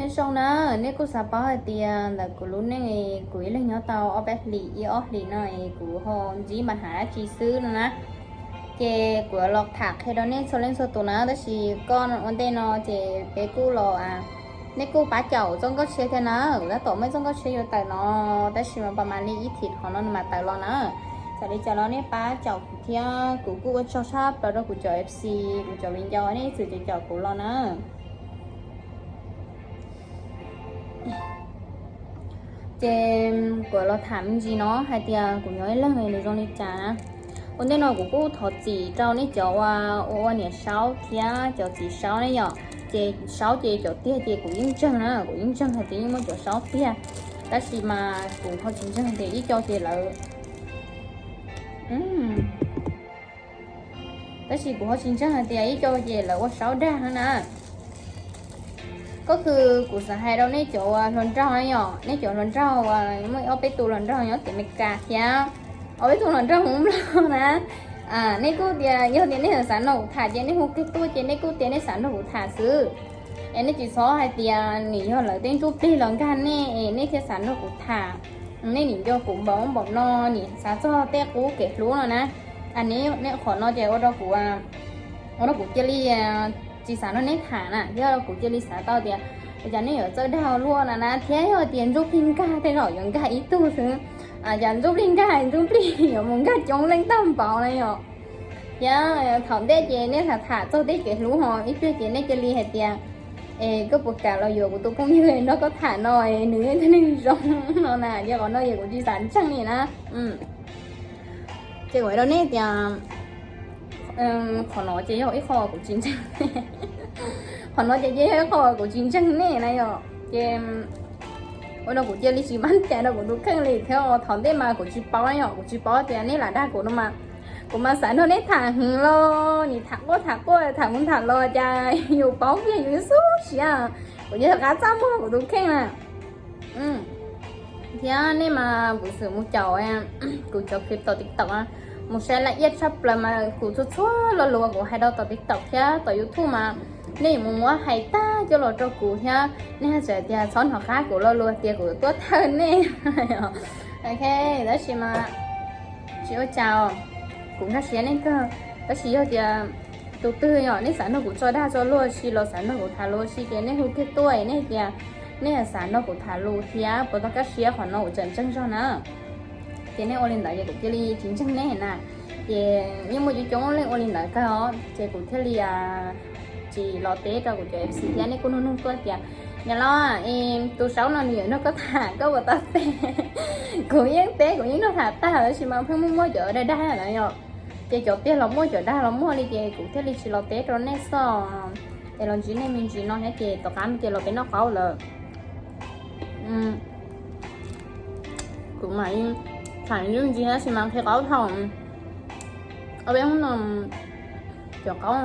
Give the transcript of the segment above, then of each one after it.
Nyob zoo na, nej kuj xav paub hais tias ntawm kuv lub neej, kuv ib leeg nyob tau ob peb hlis, ib ob hlis no es kuv ho ntsib npa nham dab tsi xwb no na. Ces kuv yuav los tham qhia rau nej txhua leej txhua tus na, tab sis koj ua ntej no ces peb kuj los, nej kuj pab caum txoj nkauj tshiab thiab na. Kuv tab tom muaj txoj nkauj tshiab yuav tawm no, tab sis mas pas mas li ib thim qhov no nws mam tawm los na. Txawm li cas los nej pab caum kuv thiab, kuv kuj ua tsaug tshaj plaws rau kuv cov F C, kuv cov viv ncaus nej txwm caum kuv los na. Ces kuv los tham me ntsis no hais tias kuv nyob ib leeg nws zoo li cas. Ua ntej no kuv kuj thov txim rau nej cov uas ua ua niam saub thiab cov txiv saub ne yom. Ces saub ces cov tiag ces kuv yeej ntseeg na, kuv yeej ntseeg hais tias yeej muaj cov saub tiag, tab sis mas kuv ho tsis ntseeg tias ib co ces lawv, tab sis kuv ho tsis ntseeg hais tias ib co ces lawv ua saub dag na. Koj khwv kuv xav hais rau nej cov uas hluas nraug na yom, nej cov hluas nraug uas muaj ob peb tug hluas nraug nyob tim Amelikas thiab ob peb tug hluas nraug Hmoob Nplog na. Nej kuj tias yog tias nej xav nrog kuv tham ces nej hu kiag tuaj ces nej kuj tias nej xav nrog kuv tham xwb. Es nej tsis txhob hais tias nws yog lawv tej ntsuj plig los nkag nej es nej thiaj xav nrog kuv tham. Nej nim nco kuv npaum npaum no, nim xav txog tej qub kev hlub no na. Qhov no ces ua rau kuv cia li tsis xav nrog nej tham na, thiab kuv cia li xav tau tias cas nej yuav txawj dag luaj na na, thiab yog tias ntsuj plig nkag tej zaum yuav nkag ib tug xwb, cas ntsuj plig nkag ntsuj plig yuav mus nkag coob leej tag npaum na yom. Thiab thaum ntej ces nej tham tham txog tej kev hlub ho ib pliag ces nej cia li hais tias, es koj puas kam los yuav kuv tus phooj ywg nrog koj tham no, nws yog ib tug neeg zoo no na, ces qhov no ces kuv tsis xav ntseeg li na. Ces kuv hais rau nej tias qhov no ces yog ib qho kuv tsis ntseeg. Qhov no ces yog ib qho kuv tsis ntseeg nej na yom. Ces ua rau kuv cia li tsis mab cai rau kuv tus kheej li thiab. Thaum ntej mas kuv tsis paub na yom, kuv tsis paub tias nej lam dag kuv no mas, kuv mas xav nrog nej tham hwv los nim tham quaj tham quaj tham mus tham los cas yus paub kiag yus xub siab, kuv cia li rov qab txaj muag kuv tus kheej na. Thiab nej mas kuv xwm mus caum kuv cov clip tom TikTok, mus saib laj iab tshaj plaws mas kuv txhua txhua lo lus uas kuv hais rau tom TikTok thiab tom YouTube mas nej yuav mus muab hais tag coj los rau kuv thiab nej hais tias txhob hnov qab kuv lo lus tias kuv tuaj thawj nej. Ok, tab sis mas tsis ua cas, kuv nkag siab nej kawg. Tab sis yog tias tus twg yom nej xav nrog kuv tso dag tso luag si los xav nrog kuv tham lus si ces nej hu kiag tuaj, nej tias nej xav nrog kuv tham lus thiab puas tau kaj siab, qhov no kuv tseem ntseeg zog na. Ces nej ua li ntawd ces kuv cia li tsis ntseeg nej na. Ces yeej muaj coob coob leej ua li ntawd kawg os, ces kuv thiaj li tsis los teb rau kuv cov F C thiab. Nej kuj nug nug tuaj tias, Niam Los, tus saub no nws yuav nrog koj tham koj puas tau teb? Kuv yeej teb, kuv yeej nrog tham tag tab sis mas pheej muaj muaj cov dag dag na yom. Ces cov tiag los muaj, cov dag los muaj li, ces kuv thiaj li tsis los teb rau nej xwb. Es los ntsib nej me ntsis no thiab ces tom qab no ces los peb noj qaub lawm. Kuv mam tham ib ntsis tab sis mas qhia qaub thaum ob peb hnub no, cov qaub,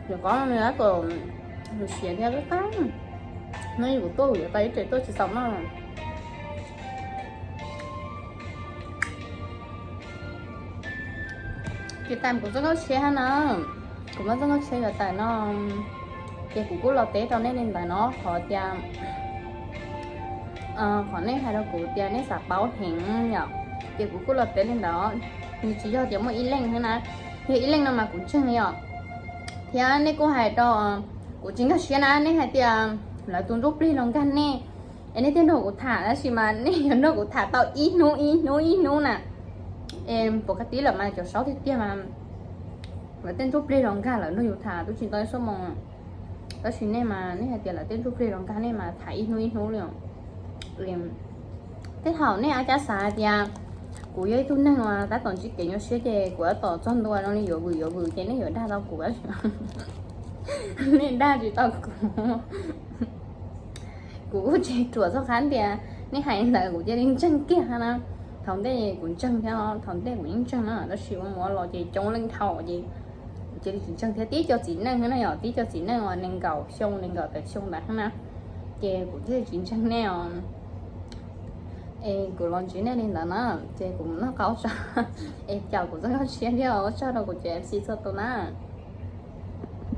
cov qaub no tab tom siav thiab qab qab. Hnub ib kuv tuaj kuv yuav tau ib rev tuaj tsis txaus noj. Ces tas kuv txoj nkauj tshiab na, kuv muaj txoj nkauj tshiab yuav tawm no, ces kuv kuj los teb rau nej li ntawd no qhov tias, qhov nej hais rau kuv tias nej xav paub heev yom, ces kuv kuj los teb li ntawd. Nws tsis yog tias muaj ib leeg xwb na, yog ib leeg no mas kuv ntseeg yom. Thiab nej kuj hais rau, kuv tsis nkag siab na, nej hais tias lawv tus ntsuj plig los nkag nej es nej thiaj nrog kuv tham, tab sis mas nej yuav nrog kuv tham tau ib hnub ib hnub ib hnub na. Es puas kaj tib lawm mas cov saub tiag tiag mas lawv tej ntsuj plig los nkag lawv nrog yus tham twb tsis tau ib xuab moos. Tab sis nej mas nej hais tias lawv tej ntsuj plig los nkag nej mas tham ib hnub ib hnub li. Tej thaum nej ab cab xav hais tias kuv yog ib tug neeg uas tab tom ntsib kev nyuaj siab ces kuv tab tom txog ntua no li yuav vwm yuav vwm ces nej yuav dag tau kuv, nej dag tsis tau kuv. Kuv kuj tsis ruam txog qab tias nej hais ntawd kuv cia li ntseeg kiag na. Thaum ntej kuv ntseeg thiab, thaum ntej kuv yeej ntseeg na, tab sis ua mus ua los ces coob leej dhau ces kuv cia li tsis ntseeg thiab. Tib co txiv neej na yom, tib co txiv neej uas nees nkaum xyoo nees nkaum tawm xyoo ntawd na, ces kuv thiaj tsis ntseeg nej os. Es kuv los ntsib nej li ntawd na, ces kuv noj qaub tso, es caum kuv txoj nkauj tshiab thiab ua tsaug rau kuv cov F C txhua tus na.